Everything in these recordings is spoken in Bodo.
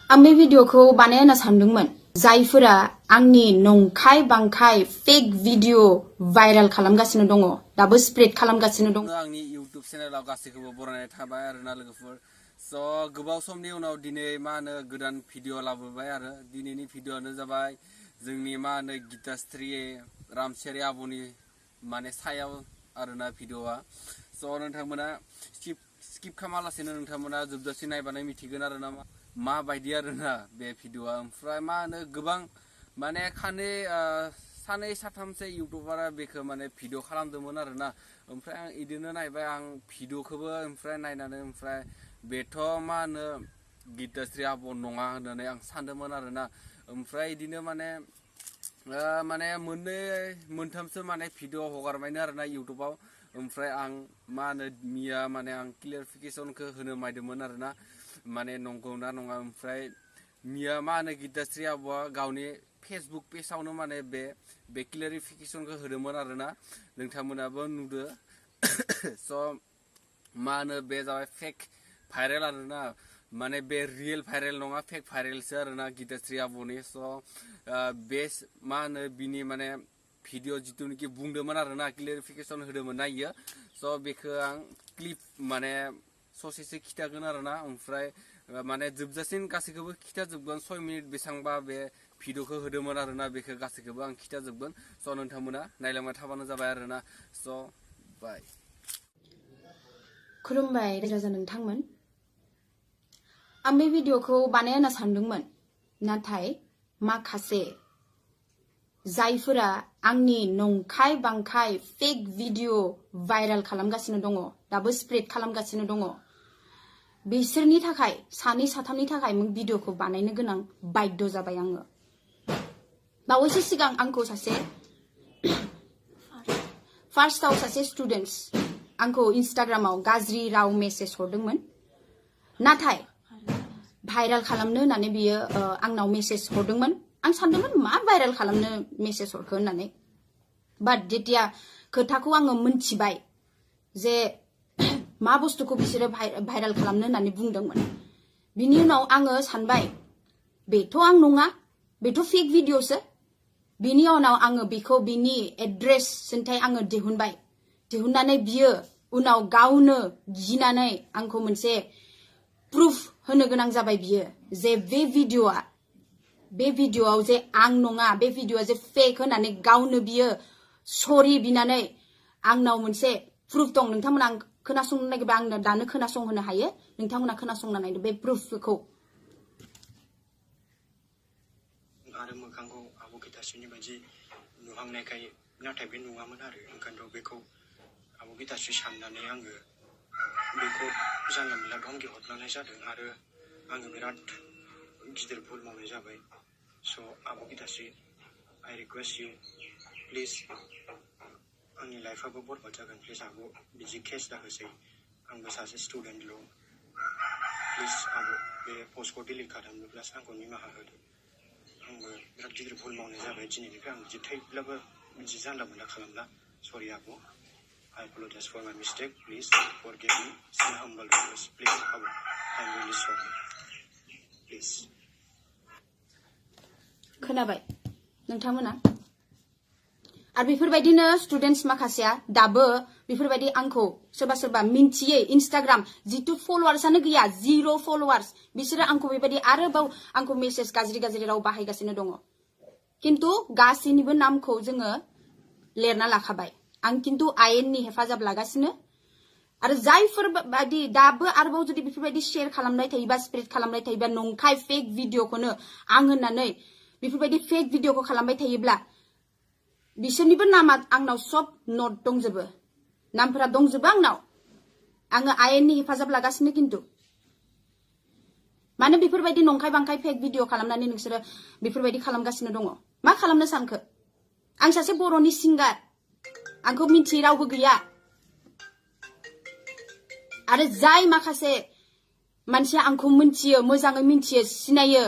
आं बे भिडिअखौ बानायनो सानदोंमोन जायफोरा आंनि नंखाय बांखाय फेक भिडिअ भाइरेल खालामगासिनो दङ दाबो स्प्रेड खालामगासिनो दङ आंनि YouTube चेनेलाव गासैखौबो बरायनाय थाबाय आरोना लोगोफोर स गोबाव समनि उनाव दिनै मा होनो गोदान भिडिअ लाबोबाय आरो दिनैनि भिडिअआनो जाबाय जोंनि मा होनो गिताश्री रामचियारी आबुनि माने सायाव आरोना भिडिअआ स नोंथांमोना स्किप खालामालासेनो नोंथांमोना जोबजासिम नायबानो मिथिगोन आरोना मा बायदि आरोना बे भिडिअआ ओमफ्राय मा होनो गोबां माने सानै साथामसो इउटुबारा बेखौ माने भिडिअ खालामदोंमोन आरोना ओमफ्राय आं इदिनो नायबाय आं भिडिअखौबो ओमफ्राय नायनानै ओमफ्राय बेथ' मा होनो गिताश्री आबु नङा होननानै आं सानदोंमोन आरोना ओमफ्राय इदिनो माने मोननै मोनथामसो माने भिडिअ हगारबायनो आरोना इउटुबाव ओमफ्राय आं मा होनो मिया माने आं क्लियारिफिकेसनखौ होनो मायदोंमोन आरोना माने नंगौना नङा ओमफ्राय मिया मा होनो गिताश्री आबुआ गावनि फेसबुक पेजावनो माने बे क्लियारिफिकेसनखौ होदोंमोन आरोना नोंथांमोनाबो नुदो स मा होनो बे जाबाय फेक भाइरेल आरोना माने बे रियेल भाइरेल नङा फेक भाइरेलसो आरोना गिताश्री आबुनि स बे मा होनो बिनि माने भिडिअ जिथुनिखि बुंदोंमोन आरोना क्लियारिफिकेसन होदोंमोन ना इयो स बेखौ आं क्लिप माने ससेसो खिथागोन आरोना ओमफ्राय माने जोबजासिम गासैखौबो खिथाजोबगोन 6 मिनिट बेसेबांबा बे भिडिअखौ होदोंमोन आरोना बेखौ गासैखौबो आं खिथाजोबगोन स नोंथांमोना नायलांबाय थाबानो जाबाय आरोना स बाय खुलुमबाय राजा नोंथांमोन आं बे भिडिअखौ बानायनो सानदोंमोन नाथाय माखासे जायफोरा आंनि नंखाय बांखाय फेक भिडिअ भाइरेल खालामगासिनो दङ दाबो स्प्रेड खालामगासिनो दङ बिसोरनि थाखाय सानै साथामनि थाखाय भिडिअखौ बानायनो गोनां बाध्य जाबाय आङो बावैसो सिगां आंखौ सासे फार्स्टआव सासे स्टुडेन्टस आंखौ इन्स्टाग्रामाव गाज्रि राव मेसेज हरदोंमोन नाथाय भाइरेल खालामनो होननानै बियो आंनाव मेसेज हरदोंमोन आं सानदोंमोन मा भाइरेल खालामनो मेसेज हरखो होननानै बाट जेतिया खोथाखौ आङो मोनथिबाय जे मा बुस्थुखौ बिसोरो भाइरेल खालामनो होननानै बुंदोंमोन बिनि उनाव आङो सानबाय बेथ' आं नङा बेथ' फेक भिडिअसो बिनि उनाव आङो बेखौ बिनि एड्रेस सिन्थाय आङो दिहुननानै बियो उनाव गावनो गिनानै आंखौ मोनसे प्रुफ होनो गोनां जाबाय बियो जे बे भिडिअआव जे आं नङा बे भिडिअआ जे फेक होननानै गावनो बियो सरि बिनानै आंनाव मोनसे प्रुफ दं नोंथांमोना खोनासंनो नागिरबा आंनो दानो खोनासंहोनो हायो नोंथांमोना खोनासंना नायदो बे प्रुफखौ आरो मोखांखौ आबु गिताश्रीनि बायदि नुहांनायखाय नाथाय बे नङामोन आरो ओंखायनोथ' बेखौ आबु गिताश्री साननानै आङो बेखौ जानला मोनला धमकि हरनाय जादों आरो आङो बिराद गिदिर भुल मावनाय जाबाय स' आबु गिताश्री आइ रिकुवेस्ट इउ प्लिज आंनि लाइफआबो बरबाद जागोन प्लिज आबु बिदि केस दाहोसै आंबो सासे स्टुडेन्टल' प्लिज आबु बे पस्टखौ डिलिट खालामनो प्लास आंखौ निमाहा होदो आंबो बिराद गिदिर भुल मावनाय जाबाय दिनैनिफ्राय आं बिदि थैब्लाबो बिदि जानला मोनला खालामला सरि आबु I apologize for my mistake. Please forgive me. It's my humble request. Please, Abu. I'm really sorry. Please. खोनाबाय नोंथांमोना आरो बेफोरबायदिनो स्टुडेन्टस माखासेया दाबो बेफोरबायदि आंखौ सोरबा मिन्थियै इन्स्टाग्राम जितु फलोवार्सआनो गैया 0 फलोवार्स बिसोरो आंखौ बेबायदि आरोबाव आंखौ मेसेज गाज्रि राव बाहायगासिनो दङ किन्तु गासैनिबो नामखौ जोङो लिरना लाखाबाय आं किन्तु आयेननि हेफाजाब लागासिनो आरो जायफोर बायदि दाबो आरोबाव जुदि बेफोरबायदि शेयार खालामनाय थायोबा स्प्रेड खालामनाय थायोबा नंखाय फेक भिडिअखौनो आं होननानै बेफोरबायदि फेक भिडिअखौ खालामबाय थायोब्ला बिसोरनिबो नामा आंनाव सब नट दंजोबो नामफोरा दंजोबो आंनाव आङो आयेननि हेफाजाब लागासिनो किन्तु माने बेफोरबायदि नंखाय बांखाय फेक भिडिअ खालामनानै नोंसोरो बेफोरबायदि खालामगासिनो दङ मा खालामनो सानखो आं सासे बर'नि सिंगार आंखौ मिन्थियै रावबो गैया आरो जाय माखासे मानसिया आंखौ मिन्थियो मोजाङै मिन्थियो सिनायो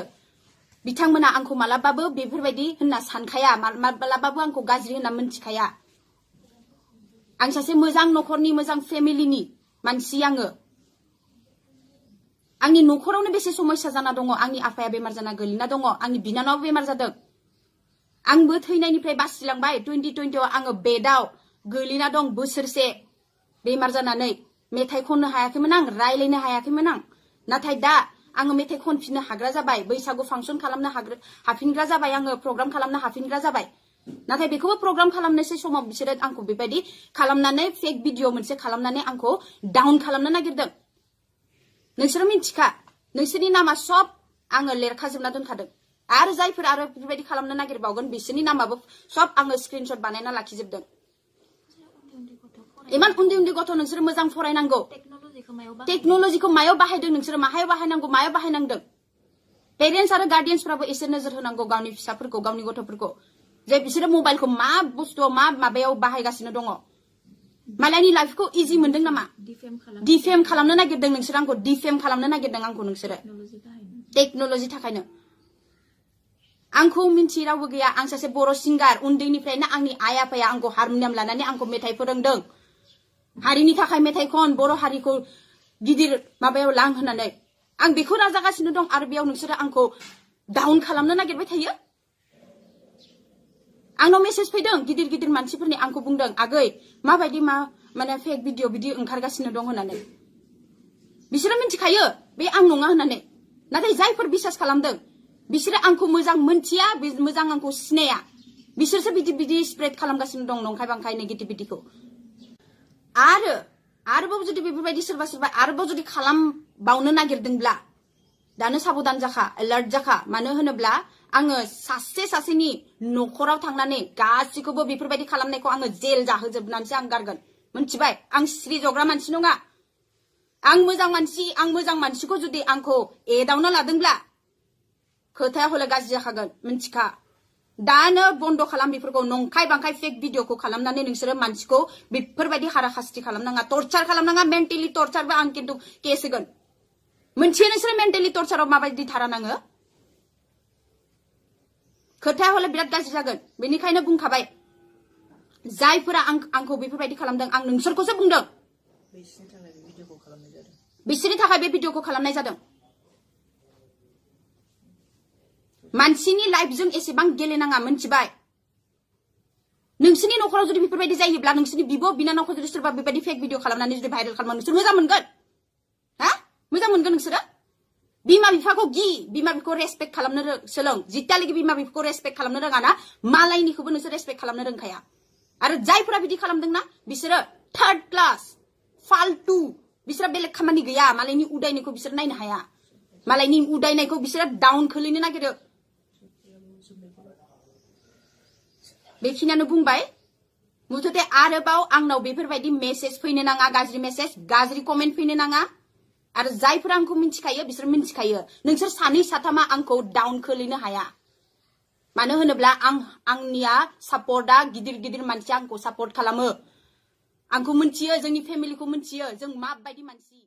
बिथांमोना आंखौ मालाबाबो बेफोरबायदि होनना सानखाया मालाबाबो आंखौ गाज्रि होनना मिन्थिखाया आं सासे मोजां नखरनि मोजां फेमिलिनि मानसि आङो आंनि नखरावनो बेसे समस्या जाना दङ आंनि आफाया बेमार जाना गोलैना दङ आंनि बिनानाव बेमार जादों आंबो थैनायनिफ्राय बासिलांबाय 2020 आव आङो बेदाव गोलैना दं बोसोरसे बेमार जानानै मेथाइ खननो हायाखैमोन आं रायलायनो हायाखैमोन आं नाथाय दा आङो मेथाइ खनफिननो हाग्रा जाबाय बैसागु फांसन खालामनो हाफिनग्रा जाबाय आङो प्रग्राम खालामनो हाफिनग्रा जाबाय नाथाय बेखौबो प्रग्राम खालामनोसै समाव बिसोरो आंखौ बेबायदि खालामनानै फेक भिडिअ मोनसे खालामनानै आंखौ डाउन खालामनो नागिरदों नोंसोरो मिन्थिखा नोंसोरनि नामा सब आङो लिरखाजोबना दोनखादों आरो जायफोर आरो बेबायदि खालामनो नागिरबावगोन बिसोरनि नामाबो सब आङो स्क्रिनशट बानायना लाखिजोबदों इमान उन्दै उन्दै गथ' नोंसोर मोजां फरायनांगौ टेक्नोलजिखौ मायाव बाहायदों नोंसोर माहायाव बाहायनांगौ मायाव बाहायनांदों पेरेन्ट्स आरो गार्डियान्सफ्राबो एसे नोजोर होनांगौ गावनि फिसाफोरखौ गावनि गथ'फोरखौ जे बिसोरो मबाइलखौ मा बुस्थुआव मा माबायाव बाहायगासिनो दङ मालायनि लाइफखौ इजि मोनदों नामा डिफेम खालामनो नागिरदों नोंसोर आंखौ डिफेम खालामनो नागिरदों आंखौ नोंसोरो टेक्नोलजि थाखायनो आंखौ मिन्थि रावबो गैया आं सासे बर' सिंगार उन्दैनिफ्रायनो आंनि आइ आफाया आंखौ हारमनियाम लानानै आंखौ मेथाइ फोरोंदों हारिनि थाखाय मेथाइ खन बर' हारिखौ गिदिर माबायाव लां होननानै आं बेखौ नाजागासिनो दं आरो बेयाव नोंसोरो आंखौ डाउन खालामनो नागिरबाय थायो आंनाव मेसेज फैदों गिदिर गिदिर मानसिफोरनि आंखौ बुंदों आगै माबायदि माने फेक भिडिअ बिदि ओंखारगासिनो दं होननानै बिसोरो मिन्थिखायो बे आं नङा होननानै नाथाय जायफोर बिसास खालामदों बिसोरो आंखौ मोजां मोनथिया मोजां आंखौ सिनाया बिसोरसो बिदि स्प्रेड खालामगासिनो दं नंखाय बांखाय नेगेटिभिटिखौ आरोबाव जुदि बेफोरबायदि सोरबा आरोबाव जुदि खालामबावनो नागिरदोंब्ला दानो साबधान जाखा एलार्ट जाखा मानो होनोब्ला आङो सासेनि नखराव थांनानै गासिखौबो बेफोरबायदि खालामनायखौ आङो जेल जाहोजोबनानैसो आं गारगोन मोनथिबाय आं सिरि जग्रा मानसि नङा आं मोजां मानसिखौ जुदि आंखौ एदावना लादोंब्ला खोथाया हले गाज्रि जाखागोन मिन्थिखा दानो बन्द खालाम बेफोरखौ नंखाय बांखाय फेक भिडिअखौ खालामनानै नोंसोरो मानसिखौ बेफोरबायदि हाराखास्ति खालामनाङा टर्चार खालामनाङा मेन्टेलि टर्चारबो आं खिन्थु केस होगोन मोनथियो नोंसोरो मेन्टेलि टर्चाराव माबायदि थारा नाङो खोथाया हले बिराद गाज्रि जागोन बेनिखायनो बुंखाबाय जायफोरा आंखौ बेफोरबायदि खालामदों आं नोंसोरखौसो बुंदों बिसोरनि थाखाय बे भिडिअखौ खालामनाय जादों मानसिनि लाइफजों एसेबां गेलेनाङा मोनथिबाय नोंसोरनि नखराव जुदि बेफोरबायदि जायोब्ला नोंसोरनि बिब' बिनानावखौ जुदि सोरबा बेबायदि फेक भिडिअ खालामनानै जुदि भाइरेल खालामो नोंसोर मोजां मोनगोन हा मोजां मोनगोन नोंसोरो बिमा बिफाखौ बिमा बिफाखौ रेसपेक्ट खालामनो सोलों जितियालागि बिमा बिफाखौ रेसपेक्ट खालामनो रोङा ना मालायनिखौबो नोंसोर रेसपेक्ट खालामनो रोंखाया आरो जायफोरा बिदि खालामदोंना बिसोरो थार्ड क्लास फाल्तु बिसोरा बेलेग खामानि गैया मालायनि उदायनायखौ बिसोर नायनो हाया मालायनि उदायनायखौ बिसोरो डाउन खोलैनो नागिरो बेखिनियानो बुंबाय मुथते आरोबाव आंनाव बेफोरबायदि मेसेज फैनो नाङा गाज्रि मेसेज गाज्रि कमेन्ट फैनो नाङा आरो जायफोरा आंखौ मिन्थिखायो बिसोर मिन्थिखायो नोंसोर सानै साथामा आंखौ डाउन खोलैनो हाया मानो होनोब्ला आंनिया सापर्टआ गिदिर मानसिया आंखौ सापर्ट खालामो आंखौ मिन्थियो जोंनि फेमिलिखौ मिन्थियो जों माबायदि मानसि